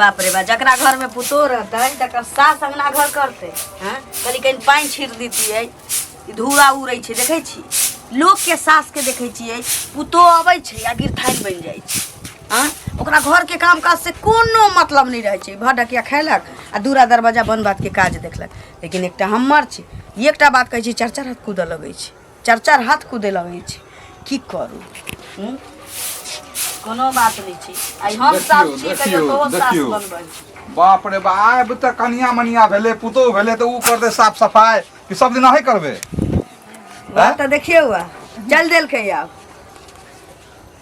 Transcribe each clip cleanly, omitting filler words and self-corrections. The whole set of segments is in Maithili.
बाप रे बा, जकरा घर में पुतोह रहतै तकर सास अंगना घर करतै। हँ, कनि कनि पानि छीट दितियै, ई धूरा उड़ै छै। देखै छी लोकके सासके, देखै छियै पुतोह अबै छै आ गिरथाइन बनि जाइ छै। आँ, ओकरा घरके काम काज से कोनो मतलब नहि रहै छै। भर ढकिया खयलक आ दूरा दरवाजा बन बातके काज देखलक। लेकिन एकटा हमर छै, एकटा बात कहै छी, चारि चारि हाथ कूदऽ लगै छै, चारि चारि हाथ कूदे लगै छै। की करू? हूँ? कोनो बात नहि छै। आइ हम सास देखियौ, छी, कहियो देखियौ, तोहो सास देखियौ। बनबै। बाप रे बा, आब तऽ कनिया मनिया भेलै, पुतोह भेलै, तऽ उ करतै साफ सफाइ कि सब दिन अहीं करबै? बात तऽ देखियौ, आ चल देलकै आब।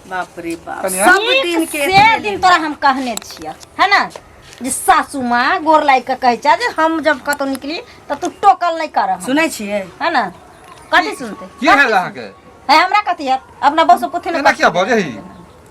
बाप रे बाप। कनिया? सब दिन के से एतबे दिन तोरा हम कहने छियै है ना जे सासू माँ गोर लागि कऽ कहै छै जे हम जब कतहु निकली तऽ तू टोकल नहि कर। सुनै छियै? है ना? कथी सुनते? की भेल अहाँके? है, हमरा कथी हैत? अपना बसो पुथी ने। एना किया बजै ही?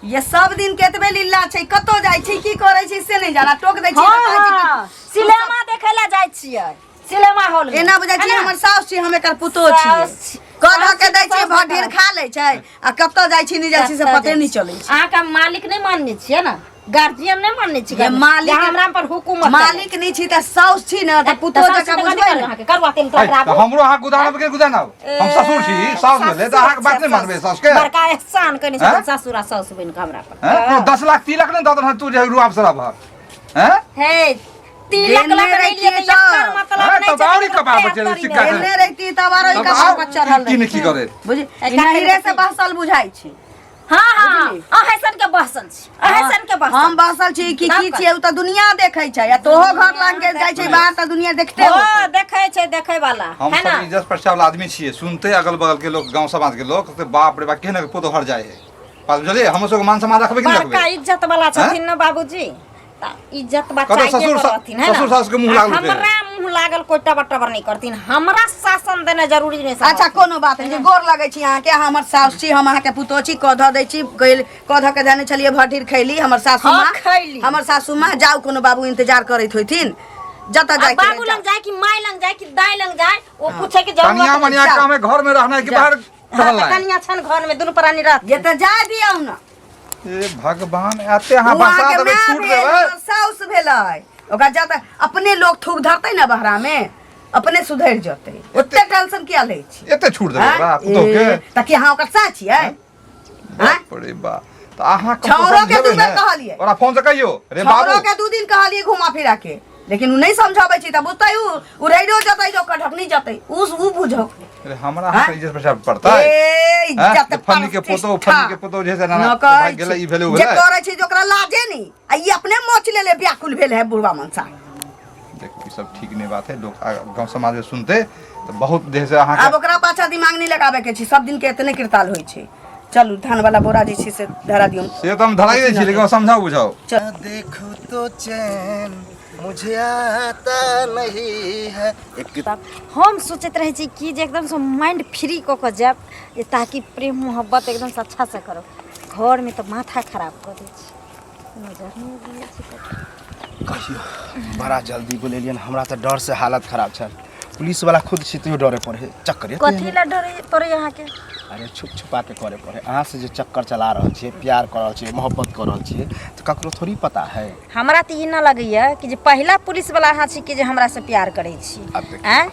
ये सब दिन के एतबे लीला छै। कतौ जाइ छै, की करै छै से नहि जाना। टोक दै छै हाँ, तऽ कहै छै कि हाँ, सिनेमा देखै लए जाइ छियै, सिनेमा हॉल में। एना बुझाइ है छै ना? हमर साउस छी, हम एकर पुतोह छियै। साउस छी। कह धऽ के दै छै, साउस भर ढेर खा लै छै आ कतऽ जाइ छी, नहि जाइ छी से कतऽ पते जाइ नहि छी। चलै छै। अहाँके हम मालिक नहि मानने छियै ने, गार्जियन नहि मानने छी ये घरमे। मालिक जे हमरा पर हुकूमत चलै। मालिक नहि छी तऽ साउस छी ने, तऽ पुतोह साउस जकाँ तऽ कथी बुझबै करबै ने। अहाँके? करुआ तेल है, टकराबू। तऽ हमरो अहाँ गुदानब के गुदानब? हम ससुर छी, साउस भेलै तऽ अहाँके बात नहि मानबै साउस के? बड़का एहसान कयने हैं? छथिन सासुर आ साउस बनि कऽ हमरा पर। हैं? कोनो 10 लाख तिलक नहि दऽ देलहन तू जे रुआब शराब हैं? हे, तिलक देने लऽ कऽ नहि रहितियै लिए तऽ एकर तऽ। मतलब हैं, नहि तब छै आओर जे ही कपार पर पैर चढ़ल तरी सिक्का नहि। छै। देने रहिती तब आरो तब कपार आउ, पर चढ़ल की नहि की रहितै। करे। बुझ ए, नहिरे से काटै बहसल बुझाइ छै। हाँ हाँ। बुझली? अहाँ सन के बहसल छी, अहाँ सन के बहसल। हम बहसल छी कि तब की छियै, ओ तऽ दुनिया देखै छै आ तोहो घर लांग के जाइ छै बाहर तऽ दुनिया देखते ओ होतै। देखै छै, देखै वाला हम है ना? सब इज्जत प्रतिष्ठा वाला आदमी छियै। सुनते अगल बगल के लोग, गांव समाज के लोग, तो बाप रे बाप, केहन पुतोह हर जाए है। बात बुझलियै? हमर सबके मान सम्मान रखबै कि नहि बड़का रखबै? इज्जत वाला छथिन ने बाबूजी, तऽ इज्जत बचाइए ससुर के रहथिन है ना? ससुर सास के मुँह आ लागल होतै। हमरा मुँह लागल कोइ टबर टबर नहि करथिन, हमरा शासन देना जरूरी नहि समझथिन। अच्छा, कोनो बात नहि छै। गोर लगै छी अहाँके। अहाँ हमर साउस छी, हम अहाँके पुतोह छी। कऽ धऽ दै छी, गइल कऽ धऽ के धने छलियै, भटीर खैली हमर सासू हाँ, माँ। खैली। हमर सासू माँ। जाउ, कोनो बाबू इंतजार करैत होइथिन, जतऽ आ जाय के बाबू रहै, लग जाय कि माय लग जाय कि दाय लग जाय, ओ पूछे के जरूरत कनिया नहि। मनिया जाउ। काम है घर में रहना है कि जाउ। बाहर हाँ, तऽ टहलना है? कनिया छन घर में, दुनू प्राणी रहत। जे तऽ जाय दियौ ने। ए भगवान, एते अहाँ ओ बसा अहाँके देबै, माय छूट भेल, देबै। हमर साउस भेलै। ओकरा जत अपने लोग थूक धरतै ने बहरा में, अपने सुधरि जतै। ओते टेंशन किया लै छी? एते छूट देबै आँय? ओकरा पुतोह के? ए, तऽ की अहाँ ओकर सास छियै? आँय? बाप रे बा, तऽ अहाँ कम से छौड़ो कम के समझेबै दू बेर ने। कहलियै। ओकरा फोन से कहियो रे छौड़ो बाबू। के 2 दिन कहलियै घुमा फिरा के, लेकिन उ नहि समझाबै छै। तऽ बुझतै उ उड़ैरो जतै जो कढकनी जतै, उ बुझौ। अरे, हमरा अहाँके आँय? इज्जत पर पड़तै? ए हैं? इज्जत जे फन्नी के पुतोह, फन्नी के पुतोह जे से ना न भागि कहै गेलै, छी। ई भेलै, उ जे भेलै। करै छै जे ओकरा लाजे नहि आ ई अपने मोच लेले व्याकुल भेल है बुढ़वा मनसा। देखू, ई सब ठीक नहीं बात है। लोग गांव समाज में सुनते तऽ बहुत देह से अहाँके आब ओकरा पाछा दिमाग नहि लगाबे के छै। सब दिन के एतने किरताल होइ छै। चलू, धान वाला बोरा जे छै से धरा दियौ। से तऽ हम धराई दै छी, लेकिन समझाउ बुझाउ। देखूं तो चैन मुझे आता नहीं है एक हम सोचैत रहै छी कि जे एकदमसँ माइंड फ्री कऽ कऽ जायब जे ताकि प्रेम मोहब्बत एकदमसँ अच्छासँ करब। घरमे तऽ माथा खराब कऽ दै छै, नजर नहि अबै छै कतौ। कहियो बड़ा जल्दी बोलेलियन, हमरा तऽ डर से हालत खराब छल। पुलिस वाला खुद छी तैयो डरे पड़े चक्कर एते। कथी लए डरे पड़ै अहाँके? अरे, छुप छुपा के करे पड़े। अहाँ से जे चक्कर चला रहल छियै, प्यार कर रहल छियै, मोहब्बत कर रहल छियै, तऽ ककरो थोड़ी पता है। हमरा तऽ ई नहि लगैए कि जे पहिला पुलिसवला अहाँ छी कि जे हमरासँ प्यार करै छी। आब देखियौ। आँय,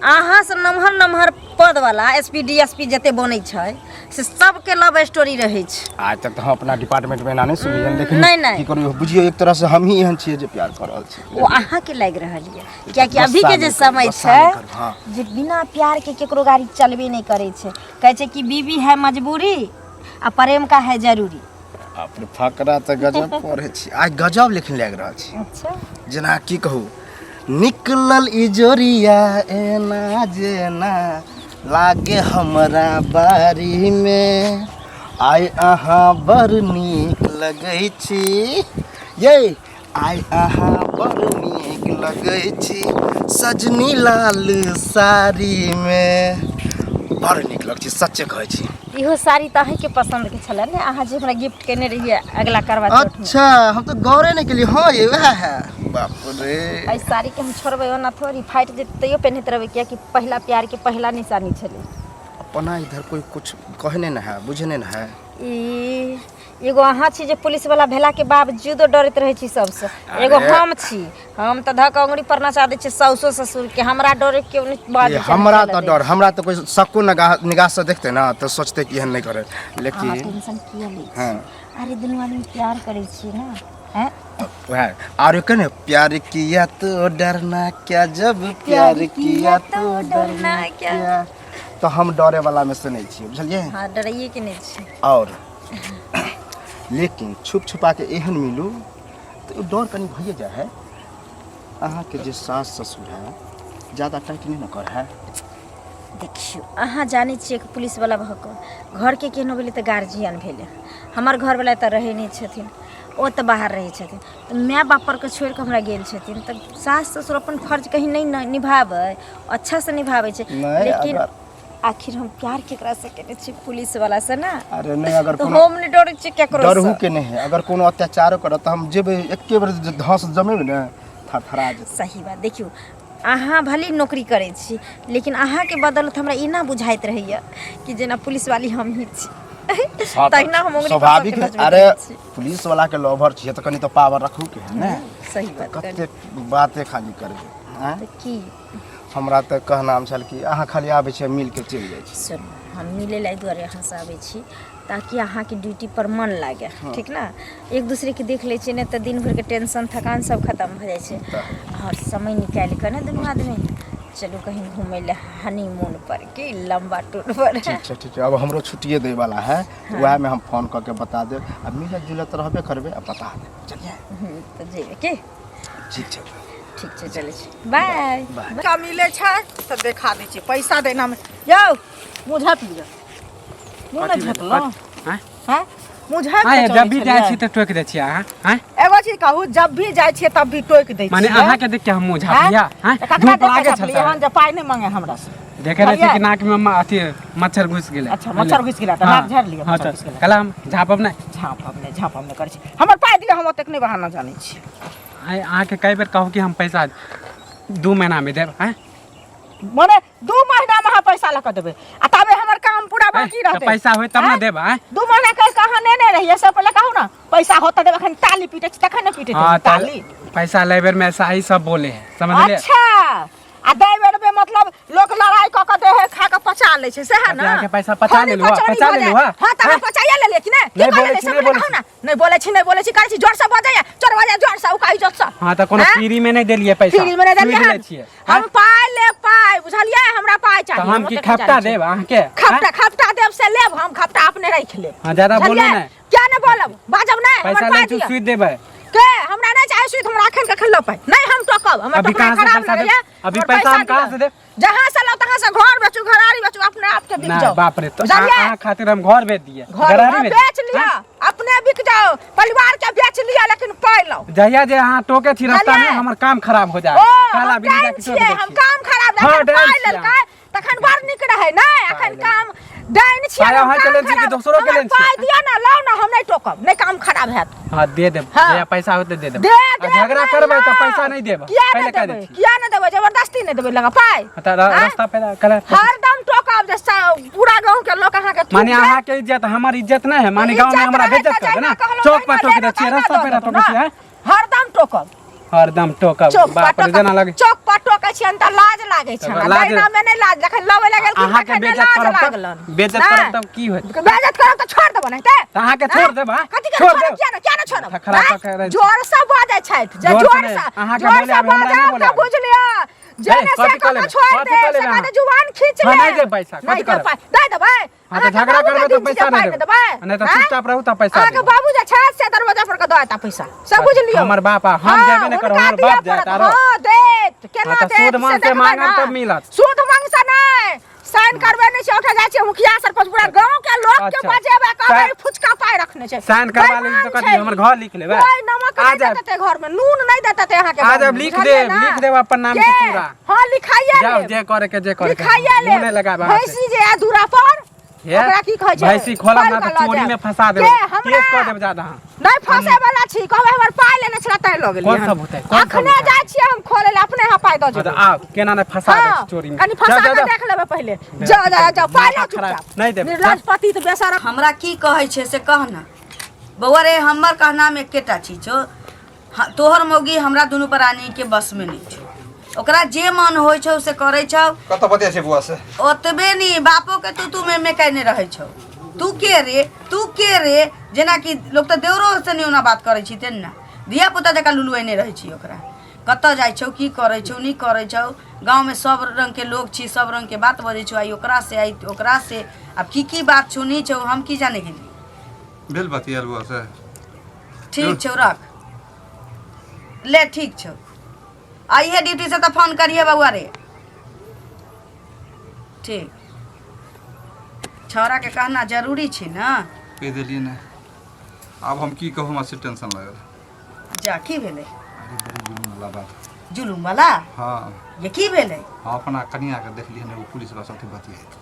अहाँसँ नमहर नमहर पदवला S P D S P जते बनै छै से सबके लव स्टोरी रहै छै। आज तक तऽ हम अपना डिपार्टमेंट में एना नहि सुनलियनि, लेकिन नहि, नहि। की करू, बुझियौ एक तरह से हम ही एहन छियै जे प्यार कऽ रहल छी। ओ अहाँके लागि रहल यऽ, कियाकि गुस्सा अभीके जे नहि करू, समय गुस्सा छै नहि करू, हाँ। जे बिना प्यार के केकरो गाड़ी चलबे नहि करै छै। कहै छै कि बीवी है मजबूरी आ प्रेम का है जरूरी। बाप रे, फकरा तऽ गजब पढ़ै छी आइ, गजब लेकिन लागि रहल छी। अच्छा। जेना की कहू, निकलल इजोरिया एना जेना लागे हमरा बारी मे, आइ अहाँ बड़ नीक लगै छी यै, आइ अहाँ बड़ नीक लगै छी सजनी लाल साड़ीमे। बड़ नीक लगै छी, सच्चे कहै छी। इहो साड़ी तऽ अहीँके पसन्दके छलै ने, अहाँ जे हमरा गिफ्ट केने रहियै अगला करवा चौथ में? अच्छा, हम तऽ गौरे नहि केलियै। हँ, ये वएह है। बाप रे, एहि साड़ीके हम छोड़बै ओना थोड़ी, फाटि जेतै तैयो पहिनैत रहबै, कियाकि पहिला प्यारके पहिला निशानी छलै। अपना इधर कोई कुछ कहने न है, बुझने न है। ई एगो अहाँ छी जे पुलिस वाला भेला के बावजूदो डरैत रहै छी सबसँ। एगो अरे। हम छी, हम तऽ धऽ कऽ अंगुरी पर नचा दै छियै साउसो ससुर के, हमरा डरे केओ नहि बाजै ये छै, हमरा नहि तऽ चलऽ डर, हमरा तऽ कोइ शक्को निगाह निगाह से देखते ना तऽ सोचते कि एहन नहि करे, दै। अहाँ लेकिन टेंशन किया लै छी? हाँ। अरे दुनू आदमी प्यार करै छी ना, हैं? वएह आर के ने प्यार किया तो डरना क्या, जब प्यार किया तो डरना क्या। तऽ हम डरे वाला में से नहि छियै, बुझलियै? हाँ, डरैये के नहि छी। और लेकिन छुप छुपा के एहन मिलू तऽ ओ डर कनि भइए जाइ है। अहाँके जे सास ससुर है ज्यादा टाइट नहि ने कर है। देखियौ, अहाँ जानै छियै कि पुलिसवला भऽ कऽ घरके केहनो भेलै तऽ गार्जियन भेलै। हमर घरवला तऽ रहै नहि छथिन, ओ तऽ बाहर रहै छथिन, तऽ माय बाप पर के छोड़ि कऽ हमरा गेल छथिन, तऽ सास ससुर अपन फर्ज कहीं नहि ने निभाबै, अच्छासँ निभाबै छै, नहि, लेकिन अगर आखिर हम प्यार केकरासँ केने छी? पुलिसवलासँ ना। अरे नहि, अगर तऽ कोनो हम नहि डरै छियै केकरोसँ। डरहु के नहि है, अगर कोनो अत्याचारो करत तऽ हम जेबै एके बेर जे धस जमेबै ने थरथरा जेतै। सही बात। देखियौ, अहाँ भले नौकरी करै छी, लेकिन अहाँके बदौलत हमरा एना बुझाइत रहैए कि जेना पुलिसवाली हमही छी। हाँ, तऽ तहिना हम उंगली पर स्वाभाविक सबके है। नचबैत अरे रहै छी। पुलिस वाला के लवर छियै तऽ कनि तऽ पावर रखू के है ने। सही बात। कते बाते खाली करबै आँय? तऽ की हमरा तऽ कहनाम छल कि अहाँ खाली आबै छियै मिल के चलि जाइ छी। सुनू, हम मिलै लए एहि दुआरे अहाँसँ आबै छी ताकि अहाँके ड्यूटी पर मन लागे। ठीक ने? एक दूसरेके देख लै छियै ने तऽ दिन भरिके टेंशन थकान सब खतम भऽ जाइ छै। आओर समय निकालि कऽ ने दुनू आदमी चलू कहीं घूमै लए, हनीमून पर की लम्बा टूर पर। ठीक छै, ठीक छै। अब हमरो छुट्टिए दै वाला है, वएह में हम फोन कऽ के बता देब आ मिलत जुलत रहबे करबै आ बता देब। चलिए। तऽ जेबै की? ठीक छै। ठीक छै, चलै छी, बाय। बाय। का मिलै छै तऽ देखा दै छियै पैसा देना में। यौ, मुँह झाँपि लिअ, मुँह नहि झाँपलहुँ? आँय? हँ, मुँह झाँपि आँय, कऽ चलै जब भी जाइ छलियै। छी तऽ टोकि दै छियै अहाँ, आँय? एगो चीज कहू, जब भी जाइ छियै तब भी टोकि दै माने छियै? अहाँके देख के हम मुँह झाँप लिअ, आँय? तऽ ककरा धूप देख कऽ लागै छल झाँपलियै हन सर। जे पाइ नहि मांगे हमरा से? देखे रहै छी कि बुझलियै? नाक में अथी मच्छर घुसि गेलै। अच्छा, मच्छर घुसि गेलै तऽ नाक झाड़ि लिअ, हाँ, मच्छर तऽ घुसि गेलै। कहला हम झाँपब नहि। झाँपब नहि, झाँपब नहि करै छी। हमर पाइ दिअ, हम ओतेक नहि बहाना जानै छी। आँय, अहाँके कई बेर कहू कि हम पैसा 2 महीना में देब, आँय? मने 2 महीना में अहाँ पैसा लऽ कऽ देबै आ तबे हमर काम पूरा आँय, बाकी तऽ रहतै? पैसा होय तब ने आँय? देब, आँय? 2 महीना कहि कऽ अहाँ नेने रहियै से पहिले कहू ने, पैसा होत तऽ देब। एखन ताली पीटै छी तखन ने पीटैत हाँ हेबै तऽ ताली। पैसा लै बेर में ऐसा ही सब बोले है, समझलियै? अच्छा, आ दै बेर में मतलब लोक लड़ाई कऽ कऽ दे है, खा कऽ पचा लै छै, सएह कथी ने? अहाँके पैसा पचा खोनी लेलहुँ, कचौड़ी पचा भऽ लेलहुँ, जाय। हँ? हाँ, तऽ अहाँ हँ? पचाइए लेलियै कि नहि? की नहि कऽ बोलै लेलियै छी, से नहि पहिले बोलै कहू ने। नहि बोलै छी, नहि बोलै छी करै छी, जोर से बजैया, चोर बजैया जोर से, उकाई जोर से। हाँ, तऽ कोनो आँय? फ्री में नहि देलियै पैसा। फ्री में नहि देलियै सूद लै हन। छियै, हम आँय? पाइ लेब, पाइ, बुझलियै? हमरा पाइ तऽ चाही। हम की ओतेक नहि खपटा जानै छी। देब अहाँके? खपटा आँय? खपटा देब से लेब, हम खपटा अपने राखि लेब। हाँ, ज्यादा बोलू बुझलियै? नहि। किया नहि बोलब? बाजब नहि? पैसा हमर लै पाइ छी, दिअ। सूद देबै। के हमरा नहि चाही सूद, हमरा अखन कखन लऽ पाइ नहि, हम टोकब, हमर अभी टोकनाइ कहाँ से खराब पैसा देब? लगैया। अभी हमर पैसा हम कहाँ दिअ। से देब? जहाँ से लाउ तहाँ से, घर बेचू, घरारी बेचू, अपने आप के बिक ना जाओ। बाप रे, तो बुझलियै? अहाँ खातिर हम घर बेच दिए, घर घरारी हाँ, बेच बेच लिअ, हाँ? अपने बिक जाओ, परिवार के बेच लिअ, लेकिन पाइ लाउ। जहिया जे अहाँ टोके छी रास्ता में बुझलियै? हमर काम खराब हो जाए। ओ काला हम बिल्ली डाइन जाके टोक छियै, दै हम छी। काम खराब हाँ, जखन डाइन पाइ छियै लेलकै तखन बड़ नीक रहै नहि, पाइ अखन लेलकै। काम डाइन छियै, पाइ हम अहाँ के काम लेने छी कि खराब। दोसरो के हमर लेने छियै? पाइ दिअ ने, लाउ ने, हम नहि टोकब, नहि काम खराब हैत। हाँ, दे देब। हाँ। जहिया पैसा होतै दे देब। दे आ देब झगड़ा नहि करबै तऽ लाउ। पैसा नहि देब, किया पहिले नहि कह दै देबै? छी। किया नहि देबै? जबरदस्ती नहि देबै लगा पाइ? हाँ, तऽ आँय? रास्ता पे कल हरदम टोकब जे पूरा गाँव के लोक अहाँके थूक माने देत। अहाँके इज्जत हमर इज्जत नहि है? माने गाँव में इज्जत हमरा रहै बेइज्जत तऽ करबै जहिना ने? कहलहुँ चौक पर तहिना टोक दै लेलहुँ, छियै, तहिना रास्ता दऽ पे देतौ टोकै छियै, ने। आँय? हरदम टोकब। हरदम टोकब। चौक पर बाप रे, टोकब, जेना लगे चौक पर टोकै छियनि तऽ लाज लागै छनि। तऽ लाज- लाइना मे नहि लाज, जखन लबै लगलखिन अहाँके तखन नहि बेइज्जत लाज करब तब लागलनि। बेइज्जत नहि। करब तब की होयत? बेइज्जत करब तऽ छोड़ देबो नहि तऽ? तऽ अहाँके छोड़ देब, हाँ? कथी के छोड़ छोड़ब? देब। किया ने, किया ने छोड़ब? माथा खराब आँय? कऽ के रहै छी। जोर से बजै छथि जे जोर से जोर नहि, से अहाँके जोर बोले से आबै, हमरा नहि बजब बोले तऽ आबै। बुझ लिअ जे हे, ने से कथी कऽ कऽ लेबै? छोड़ कथी देब कऽ से लेबै कहते अहाँ? जुबान खींच हाँ, लेब। नहि देब पैसा, कथी नहि देब करब? पाइ, नहि देबै। हाँ, तऽ अहाँके झगड़ा बाबू करबै के तऽ दिन छी पैसा जे नहि पाइ देबै। देबै। नहि तऽ आँय? चुपचाप रहू तऽ पैसा अहाँके देब। बाबू जे छथि से दरवाजा पर के दऽ एता पैसा, से बुझ लियौ। हमर बाप आ, हम हाँ, जेबे नहि करब, हुनका हमर दिअ बाप जायत पड़त। आरो। हाँ, देत, केना हाँ, तऽ देत सूद से मांग से देखबै मांगब ना। तब मिलत। सूद मांग से नहि, साइन करबे नहि छै, ओठा जाइ छै मुखिया सरपंच, पूरा गांव के लोक के अच्छा। बजेबै, कहबै फुचका पाइ रखने छै। साइन करवा लेली तऽ बेईमान कथी, छै। हमर घर लिख लेबै? कोइ नमक आ नहि जायब। देतै घर में, नून नहि देतै अहाँके आ घर जायब, में, लिख बुझलियै देब, ना? लिख देब अपन नाम के के? पूरा। हाँ, लिखाइए जाउ, लेब। जे करे के जे करे के। लिखाइए मुँह लेब। नहि लगायब अहाँ से। भैंसी जे है दूरा पर, हे? ओकरा की कहै छै? भैंसी खोलब ना खोलि तऽ कऽ लऽ चोरी जायब। में फंसा देबै, के हमरा? केस कऽ देब ज्यादा अहाँ। नहि फंसे वाला छी, कहबै हमर पाइ लेने छला तैं लऽ गेलियै। कोन सब होतै? कोन सब अखने होतै? जाइ छियै हम खोले लए, अपने अहाँ पाइ दऽ हाँ, तऽ जेबै। आउ, केना नहि फंसा दै हाँ, छी चोरी में। कनि फंसा जाउ, जाउ, कऽ जाउ। देख लेबै पहिले। जाउ जाउ जाउ, पाइ माथा लऽ खराब। चुपचाप। नहि देब। निर्लज पति तऽ बेसरम। हमरा की कहै छै से कह ने। बौआ रे हमर कहना में एकेटा चीज छौ, तोहर मौगी हमरा दुनू प्राणी के बस में नहीं छौ। ओकरा जे मन होइ छौ से करै छौ। कतऽ बतिया छै बुआ से? ओतबे नी बापो के तू तू में में कहने रहै छौ, तू के रे तू के रे, जेनाकि लोक तऽ देवरो से नहीं ओना बात करै छी तेना धिया पुता जकाँ लुलुएने रहै छी। ओकरा कतऽ जाइ छौ, की करै छौ, नहीं करै छौ, गाँवमे सब रङ्गके लोग छी, सब रङ्गके बात बजै छौ, आइ ओकरा से आइ ओकरा से, आब की की बात छौ नहीं छौ हम की जाने गेलियै। भेल बतियाल बुआ से? ठीक छौ रख ले, ठीक छौ। आइहे ड्यूटी से तऽ फोन करिहे बौआ रे। ठीक, छौड़ा के कहना जरूरी छै ने। कहि देलियै ने, आब हम की कहू, हमरा से टेंशन लागल। जा की भेलै? अरे बड़ी जुलूम वाला बात। जुलूम वाला? हाँ। ये की भेलै? हम अपना कनिया के देखलियै ने, ओ पुलिस वाला साथे बतियाइत।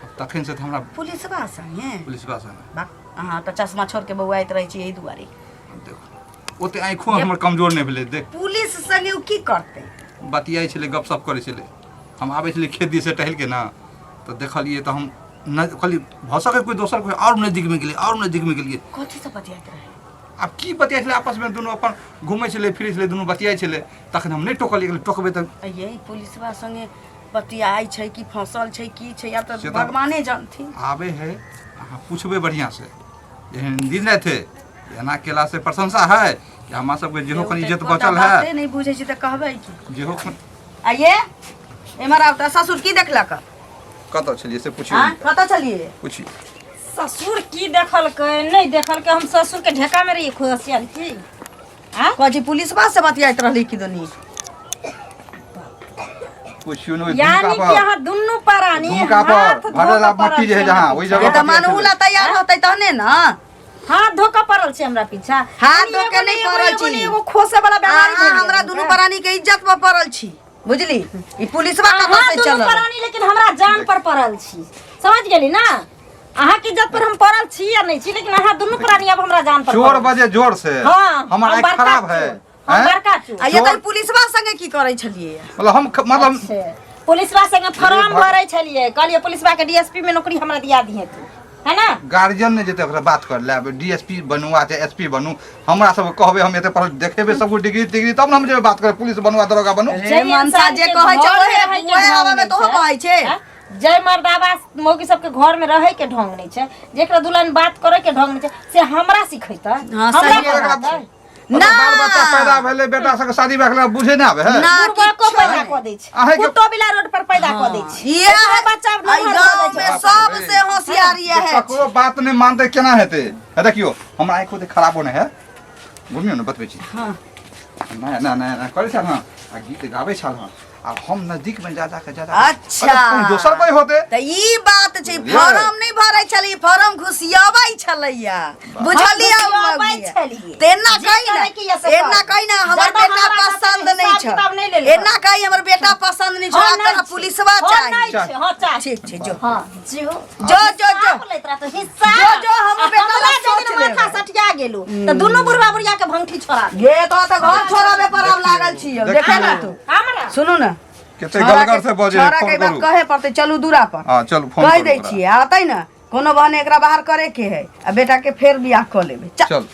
आब तखन से तऽ हमरा पुलिसवा संगे? पुलिसवा संगे। बा अहाँ तऽ चश्मा छोड़ के बौआइत रहै छी एहि दुआरे। आब देखू, ओते आँखो हमर कमजोर नहि भेलै। देख पुलिस संगे ओ की करतै? बतियाइ छलै, गपशप करै छलै। हम आबै छलियै खेत दिस से टहलि के ने, तऽ देखलियै तऽ हम न कहलियै भऽ सकै कोइ दोसर कोइ, आओर नजदीकमे गेलियै, आओर नजदीकमे गेलियै। कथी से बतियाइत रहै? आब की बतियाइ छलै, आपसमे दुनू अपन घुमै छलै फिरै छलै, दुनू बतियाइ छलै। तखन हम नहि टोकलियै, कहलियै टोकबै तऽ ये पुलिसवा संगे बतियाइ छै कि फंसल छै की छै, आब तऽ से तऽ भगवाने जानथिन। आबै है, अहाँ पूछबै बढ़िआँ से, एहन दिन राति एना केला से प्रशंसा है कि हमरा सबके जेहो कनि इज्जत बचल है। बाते नहि बुझै छी तऽ कहबै की? जेहो आइये एम्हर आउ तऽ ससुर की देखलक? कतऽ छलियै से पुछियौ। आँय, कतऽ छलियै? पुछियौ। ससुर की देखलकै नहि देखलकै, हम ससुर के ढेका में रहियै खुशियाल की। आँय, कहै छी पुलिसवा से बतियाइत रहली कि दुनी। पुछियौ ने ओहि यानी झुमका कि पर अहाँ दुनू प्राणी झुमका पर हाथ धो भरल कऽ आब मट्टी पड़ल जे है छै जहाँ हमरा ओहि पीछा। जगह ये तऽ पर मानू ला तैयार होतै तहने ने। हाथ धो कऽ पड़ल छै हमरा पीछा। हाथ यानी धो के एगो नहि एगो पड़ल एगो छी। एगो खोसे वाला बीमारी अहाँ भेल हमरा गेल दुनू हुनका। प्राणी के इज्जत पर पड़ल छी, बुझली? ई पुलिसवा कतऽ अहाँ से दुनू चलल? प्राणी लेकिन हमरा जान पर पड़ल छी, समझ गेली ना? अहाँ के इज्जत पर हम पड़ल छी या नहीं छी, लेकिन अहाँ दुनू प्राणी अब हमरा जान पर चोर पड़ल छी। बजे जोर से। हाँ, हमर हम आँखि बड़का खराब है। चोर, हम हैं? बड़का चोर। आ ये तऽ पुलिसवा संगे की करै छलियै? मतलब हम मतलब अच्छे। पुलिसवा संगे फॉर्म भग- भरै छलियै, कहलियै पुलिसवा के डीएसपी में नौकरी हमरा दिया दिहे तू, है ना? गार्जियन नहि जेतै ओकरा बात कर ले, डीएसपी बनू आ चाहे एसपी बनू, हमरा सब कहबै, हम एते पढ़ल देखेबै सब डिग्री तिग्री तब ने हम जेबै बात करे, पुलिस बनू आ दरोगा बनू। रे जै मनसा इंसान जे के कहै छै घर में ओहे रहै के ओहे ढंग हवा में नहि तोहो छै। कहै छै। हैं? जै मर्दाबा मौगी सबके घर में रहै के ढंग नहीं छै, जेकरा दुल्हन बात करे के ढंग नहीं छै, से हमरा सिखेतै? हाँ, हमरा सही बात। पढ़ेतै? मतलब ना। बाल बच्चा पैदा भेलै, बेटा सबके शादी भए गेलै, बुझे नहि आबै है। ना बुढ़बा को किछो पैदा नहि। कऽ दै छै, अहाँके- कुत्तो बिला रोड पर पैदा कऽ दै छै। इएह एतबा बच्चा एहि नमहर भऽ गाँव जाइ में छै। सबसे होशियार इएह छै। ककरो बात नहि मानतै केना हेतै? हे देखियौ, हमरा आँखि ओते खराबो नहि है, घुमियौ ने बतबै छी। नया नया नया नया करै छल हँ आ गीत गाबै छल हँ, आब हम नजदीक में जा जाके जा जाके अच्छा। अरे कहीं दोसर कोई होते तऽ ई बात छै। बुझलियै? फॉर्म नहि भरै छलै, फॉर्म घुसियाबै छलैया, बुझलियै? हम घुसियाबै मौगी? छलियै। तेना जे कही करै ने, के यऽ से एना कर। कही ने हमर जादा बेटा हमरा साथे पसंद हिसाब नहीं छौ, किताब नहि लेले एना कही हमर बेटा पसंद नहीं छौ, हाँ, आब तोरा नहि छै। पुलिसवा हाँ, चाही। नहि छै, हाँ, चाही। ठीक छै, जो हाँ, जो जो जो जो हिसाब लैत रहतौ, हिसाब। जो, जो, हम आ बेटा हमरा ला जे सोच दिन माथा लेबै। सटिया गेलौ तऽ दुनू बुढ़वा बुढ़िया के भंगठी छोड़ा दे। गे तो तऽ घर छोड़ाबे पर आब लागल छी देखियौ। देखे ना तू। हमरा सुनू ने, कते छौड़ा गलगर से बजे छौड़ा फोन के बात करू। कहे पड़तै, चलू दूरा पर। हाँ चलू, फोन कहि करू दै ओकरा। छियै, आतै ने कोनो बहाने एकरा बाहर करे के है आ बेटा के फेर बियाह कऽ लेबै। चल। चल।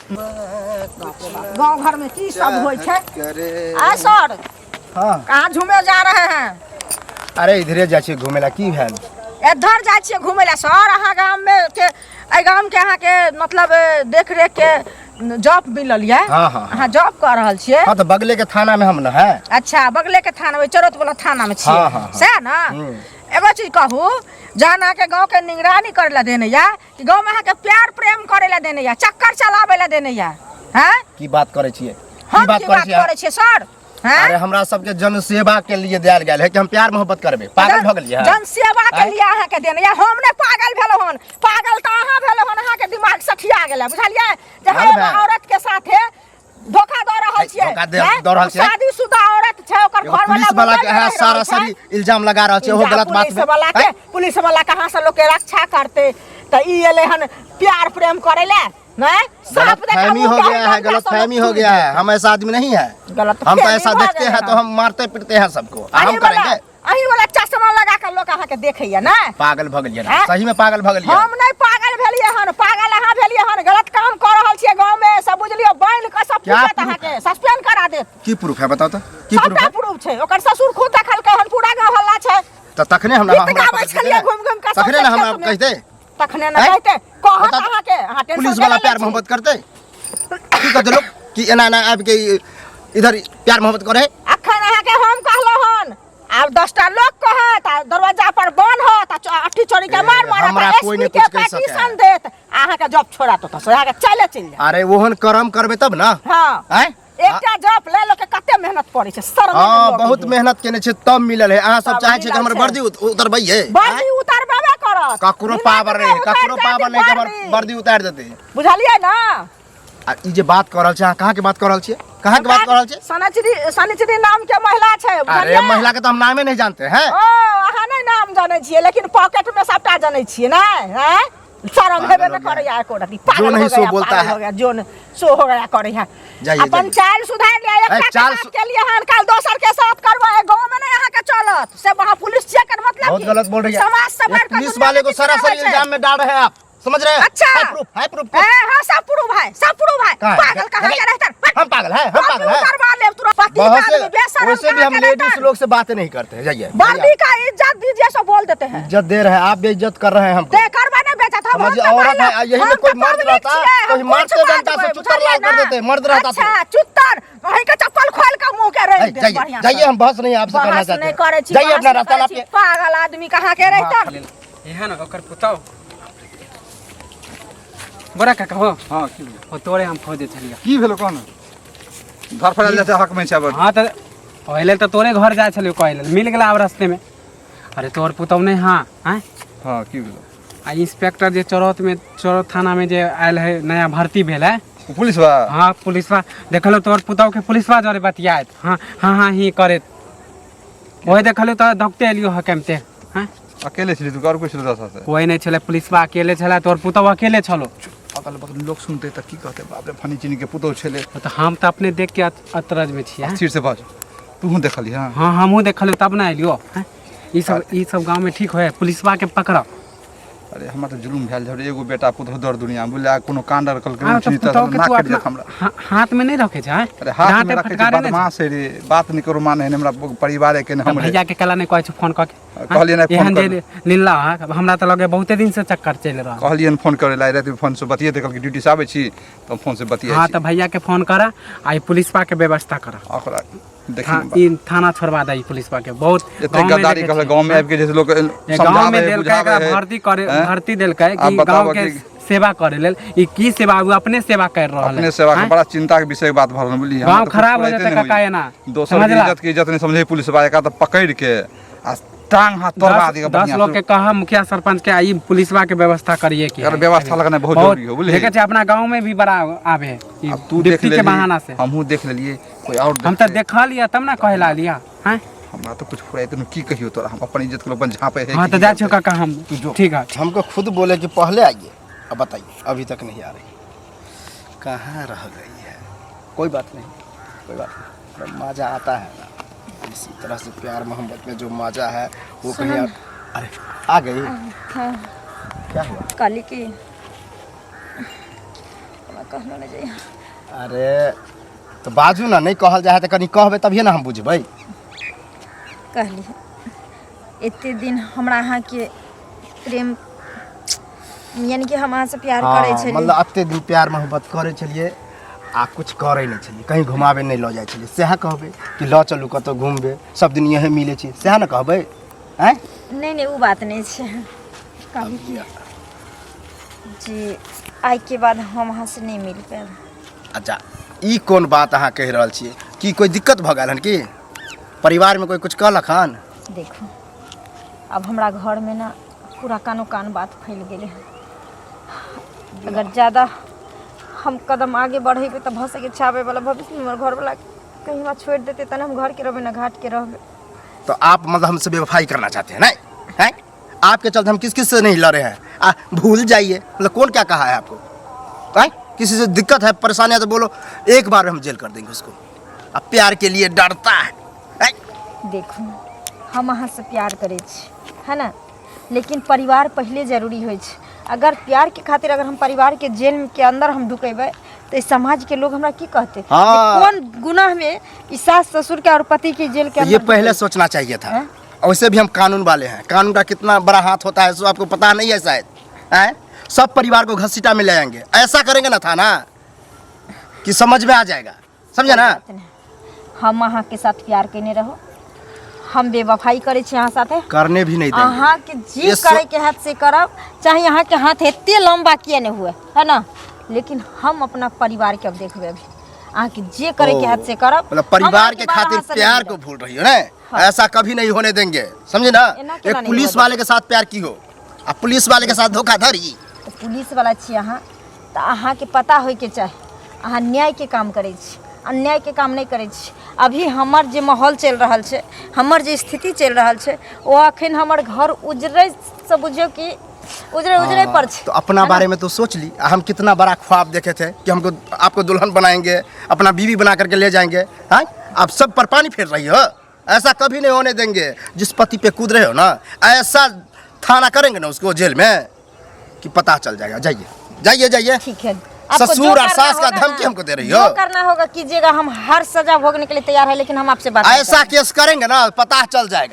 गांव घर में की सब होइ छै? करे आ सर, हाँ। कहाँ झूमे जा रहे हैं? अरे इधरे जाइ छियै घूमे ला, की भेल? इधर जाइ छियै घूमे ला सर? अहाँ गाम में के एहि गाम के अहाँके मतलब देख रेख के जॉब मिलल यऽ? हाँ, हाँ, हाँ। अहाँ जॉब कऽ रहल छियै? हाँ, तऽ बगले के थाना में हम न है। अच्छा, बगले के थाना, ओहि चरोत वाला थाना में छियै? हाँ, हाँ, हाँ। सएह ने? हम्म। एगो चीज कहू, जहन अहाँके गाँव के निगरानी करे ला देने या कि गाँव में अहाँके प्यार प्रेम करे ला देने या चक्कर चलाबे ला देने या? हैं? की बात करै छियै? हम की बात की करै बात छियै? करै छियै सर? हैं? अरे हमरा सबके जन सेवा के लिए देल गेल है कि हम प्यार मोहब्बत करबै? पागल भऽ गेलियै? जन सेवा के आँय? लिए अहाँके देने या, हम नहि पागल भेलहुँ हन, पागल तऽ अहाँ भेलहुँ हन। अहाँके दिमाग सठिया गेल है, बुझलियै? जे पागल एगो भेल। औरत के साथे धोखा दऽ रहल छियै, धोखा दे- हैं? दऽ रहल छियै? शादीशुदा औरत छै, ओकर एगो घर पुलिस वाला के है सारा सारी इल्जाम लगा रहल छै, ओहो गलत बात पुलिस वाला के आँय? पुलिस वाला कहाँ से लोग के रक्षा करते? तऽ ई एलै हन प्यार प्रेम करे ले, नहीं गलत फहमी हो गया है, गलत फहमी हो गया है। हम ऐसा आदमी नहीं है। गलत हम तो फहमी ऐसा भऽ देखते गेलै हैं तो हन। हम मारते पीटते हैं सबको, आ हम अहीं वाला करेंगे। अहीं वाला चश्मा लगा के लोग अहाँके देखैया ने। पागल भऽ गेलियै ना? आँय? सही में पागल भऽ गेलियै। हम नहीं पागल भेलियै हन, पागल अहाँ भेलियै हन गलत काम कऽ रहल छियै गाँवमे सब बुझलियै बान्हि कऽ सब क्या पूछत प्रूफ अहाँके सस्पेंड करा देत की प्रूफ है बताओ तो की प्रूफ सबटा है प्रूफ छै ओकर ससुर खुद देखलकै हन पूरा गाँव हल्ला छै तऽ तखने हमरा गीत हमरा गाबै पकड़ छलियै देतै घुमि घुमि कऽ तखने सौंसे ने हमरा खेतमे। कहि दे तखने ने आँय? कहते कहत बता- अहाँके अहाँ टेंशन पुलिस वाला केना लै प्यार छी? मोहब्बत करते की कहते लोग कि एना एना आबि के इधर प्यार मोहब्बत करे अखन अहाँके हम कहलहुँ हन आब 10टा लोक कहत आ दरवाजा पर बान्हत आ अट्ठी चोरी के मार मारत हमरा आ कोई एसपी नहीं के कुछ कहि सकै है। पिटीशन देत आ अहाँके जॉब छोड़ा तो से अहाँके चले चलि जायत अरे ओहन कर्म करबै तब ना हँ आँय एकटा जॉब ले लोक के कते मेहनत पड़ै छै शर्म हाँ बहुत मेहनत केने छै तब मिलल है अहाँ सब तब चाहे छै कि मिलल हमर छै। वर्दी उतरबैये वर्दी उतारबे करत ककरो मिनट पावर मे नहीं है उतारि ककरो देत पावर नहीं है कि हमर वर्दी। वर्दी उतार देते बुझलियै ना आ ई जे बात कऽ रहल छै अहाँ कहाँ के बात कऽ रहल छियै कहाँ के बात कऽ रहल छियै शनिचरी शनिचरी नाम के महिला छै अरे बुझलियै? महिला के तो हम नामे नहीं जानते हैं ओ अहाँ नहि नाम जानै छियै लेकिन पॉकेट में सबटा जानै छियै ने हैं शर्म हेबे पागल न हो गया। करैया एको रति पागल जो नहीं हो सो गया, बोलता पागल है। हो गया जो न सो हो गया करे है जाइए, अपन जाइए। चाल सुधार लिया एकटा के चाल साथ के लिए हन काल दोसर के साथ करबै गांव में नहीं अहाँ के चलत से वहाँ पुलिस चेक कर मतलब बहुत की? गलत बोल रही है समाज से ये बढ़ के पुलिस दुनिया वाले में को किछु नहि सरासर होइ छै। इल्जाम में डाल रहे हैं आप समझ रहे हैं अच्छा। है प्रूफ है प्रूफ ए हाँ सब प्रूफ है सब प्रूफ है कहाँ है? पागल कहाँ के रहता हम पागल है हम पागल है करवा ले तुरंत पति बहुत आदमी से बेशरम वैसे भी कहाँ हम के लेडीज रहता? लोग से बातें नहीं करते हैं जाइए वर्दी का इज्जत दीजिए सो बोल देते हैं इज्जत दे रहे हैं आप बेइज्जत कर रहे हैं हमको दे करवा नहीं बेचत हम समझिए, हम तो औरत है, महिला- यही में हम कोई तो मर्द पब्लिक रहता, छियै, कोई हम मारते कुछ डंडा से बाजबै, चुत्तर लाल कर बुझलियै देते, ना? मर्द रहता तो। अच्छा चुत्तर वहीं के चप्पल खोल के मुंह के रख ए, दे जाइए बढ़िया से। जाइए हम बहस नहीं आपसे करना बहस चाहते नहीं हैं। करै छी जाइए बहस अपना नहीं रास्ता करै छी। नापिए पागल आदमी कहाँ के रहता एहन ओकर पुतौ बड़ा काका हो हाँ की भेल? ओ तोरे हम खोजे छलियै की भेलो कह ने घर पर आयल जाइ हक में छै आब हाँ तऽ ओहि लेल तऽ तोरे घर जाइ छलियै कहै लेल मिल गेला आब रस्ते में अरे तोहर पुतौ नहि हाँ आँय हाँ की भेलो आ इंस्पेक्टर जे चौरत में चौरत थाना में जे आयल है नया भर्ती भेल है ओ पुलिस बा हाँ पुलिसवा देखलो तोहर पुतौ के पुलिसवा जरे बतियाइत हाँ हाँ हाँ ही करैत वही देखलो तऽ धोकते एलियो हकमते हाँ अकेले छली तू और कोई छलो साथे कोई नहीं छलै पुलिसवा अकेले छलै तोहर पुतौ अकेले छलो अगल बगल लोग सुनते तऽ की कहते बाप रे फनी चीनी के पुतौ छले तऽ हम तऽ अपने देख के अतरज में छियै स्थिर से बाज तू देखली हाँ हाँ हमहूँ देखलियो तब ना एलियो हैं? ई सब गाँव में ठीक होय पुलिसवा के पकड़ब अरे हमरा तऽ जुलुम भेल छै एगो बेटा पुतहु दर दुनिया बुझलियै कोनो कांड आर कल हाँ, के तऽ पुतहु के नाक तू कटि अपना जायत हमरा हाथ में नहीं रखे छै अरे हाथ में डाँटे रखे छै फटकारे नहि छै। बदमाश है रे बात नहीं करो माने है हमरा परिवार के तऽ हमरे भैया के कला नहीं कहै छै फोन कऽ के कहलियै नहि फोन एहन जे कर लीला है हमरा तऽ लगे बहुते दिन से चक्कर चलि रहल कहलियनि फोन करे ला राति में फोन से बतिये कहलकै ड्यूटी से आबै छी तऽ फोन से बतिये हाँ तऽ भैया के फोन करा आ ई पुलिसवा के व्यवस्था करा ओकरा देखी ई थाना छोड़वा दे ई पुलिसवा के बहुत एते गाँव में गद्दारी देखै कहल छियै। गाँव में आबि के जैसे लोग ये गाँव में समझावे देलकै बुझावे एकरा है भर्ती करे हैं? भर्ती देलकै आब कि बताबऽ गाँव के कि- सेवा करे लेल ई की सेवा उ अपने सेवा कर रहल है अपने सेवा के हैं? बड़ा चिंता के विषय के बात भऽ रहल बुझलियै गाँव खराब हो जेतै काका एना दोसर के समझला? इज्जत के इज्जत नहीं समझे पुलिस वाला का तऽ पकड़ के आ टांग हाथ तोड़वा दस दिअ दस बढ़िया लोग से। के कहा मुखिया सरपंच के आई पुलिसवा के व्यवस्था करिए कि एकर व्यवस्था लगनाइ बहुत जरूरी हो, बुझलियै? देखै छै अपना गांव में भी बड़ा आवे है ई अब तू देख डिप्टी के लेली बहाना से हमहूँ देख लेलियै कोई और हम तऽ देखतै। देखलियै तब ना कहे ला लिया हैं हमरा तऽ कुछ फुराइत नहि की कहियो तोरा हम अपन इज्जत के लोग अपन झाँपे है हाँ कि तऽ की जाइ छियौ करतै। काका हम तू जो। ठीक है हमको खुद बोले कि पहले आइए अब बताइए अभी तक नहीं आ रही कहाँ रह गई है कोई बात नहीं कोई बात नहीं पर मज़ा आता है ना इसी तरह से प्यार मोहब्बत में जो मज़ा है वो कहीं और अरे आ गई हाँ क्या हुआ कहली कि हमरा कहलो नहि जाइए अरे तो बाजू ना नहीं कहल जाए तो कनी कहबे तभिए ना हम बुझबै कहली एते दिन हमरा अहाँके प्रेम यानी कि हम अहाँसँ प्यार करै हाँ, छलियै मतलब एते दिन प्यार मोहब्बत करै छलियै आ कुछ करै नहि छलियै कहीं घुमाबै नहि लऽ जाइ छलियै सएह कहबै कि लऽ चलू कतहु घुमबै सब दिन यहीं मिलै छी सएह ने कहबै आँय नहि नहि ओ बात नहि छै कहली कि जी आइके बाद हम अहाँसँ नहि मिल पायब अच्छा ई कोन बात अहाँ कहि रहल छियै की कोइ दिक्कत भऽ गेल हन की परिवारमे कोइ कुछ कहलक हन देखू अब हमरा घरमे ने पूरा कानो कान बात फैल गेलै हन अगर ज़्यादा हम कदम आगे बढ़ेबै तऽ भऽ सकै छै आबैवला भविष्यमे हमर घरवला कहीं हमरा छोड़ि देतै तहन हम घरके रहबै ने घाटके रहबै तो आप मतलब हमसे बेवफाई करना चाहते हैं नहीं हैं आपके चलते हम किस किस से नहीं लड़े हैं आ भूल जाइए मतलब कौन क्या कहा है आपको हैं किसी से दिक्कत है परेशानी है तो बोलो एक बार हम जेल कर देंगे उसको अब प्यार के लिए डरता है हैं? देखू हम अहाँसँ प्यार करै छी है ने लेकिन परिवार पहिले जरूरी होइ छै अगर प्यार के खातिर अगर हम परिवार के जेल के अंदर हम ढुकेबै तऽ ई समाज के लोग हमरा की कहते? हाँ। जे कोन गुनाह में ई सास ससुर के और पति के जेल के तो ये अंदर पहले सोचना चाहिए था। हैं? वैसे भी हम कानून वाले हैं, कानून का कितना बड़ा हाथ होता है सो आपको पता नहीं है शायद। हैं? सब परिवार को घसीटा में ले आएंगे, ऐसा करेंगे ना थाना कि समझ में आ जाएगा, समझे ना? बात नहीं। हम अहाँ के साथ प्यार केने रहो, हम बेवफाई करे छी अहाँ साथे, करने भी नहीं देंगे। अहाँ के जे ये करे के हाथ से करब, चाहे अहाँ के हाथ एते लंबा किया नहीं हुए है ना, लेकिन हम अपना परिवार के अब देखबे। अभी अहाँ के जे करे के हाथ से करब, मतलब परिवार हम अहाँ के बात खातिर अहाँ से नहीं प्यार को मिलब। भूल रही हो ना? हाँ। ऐसा कभी नहीं होने देंगे, समझे ना? एना केना एक नहीं पुलिस होने वाले के साथ प्यार की हो आ पुलिस वाले के साथ धोखाधड़ी। तऽ पुलिस वाला छी अहाँ, तऽ अहाँके पता होइके चाही अहाँ न्यायके काम करै छी, अन्यायके काम नहि करै छी। अभी हमर जे माहौल चलि रहल छै, हमर जे स्थिति चलि रहल छै, ओ अखन हमर घर उजरैसँ बुझियौ कि उजरे उजरे पर छै। तो अपना बारे में तो सोच ली, हम कितना बड़ा ख्वाब देखे थे कि हमको आपको दुल्हन बनाएंगे, अपना बीवी बना करके ले जाएंगे। हाँ, आप सब पर पानी फेर रही हो, ऐसा कभी नहीं होने देंगे। जिस पति पे कूद रहे हो ना, ऐसा थाना करेंगे ना उसको जेल में कि पता चल जाएगा। जाइए जाइए जाइए। ठीक है, आपको ससुर जो और करना सास का होगा धमकी ना, हमको दे रही जो हो। करना होगा कीजिएगा, हम हर सजा भोगने के लिए तैयार है, लेकिन हम आपसे बात नहीं ऐसा केस करेंगे ना पता चल जाएगा।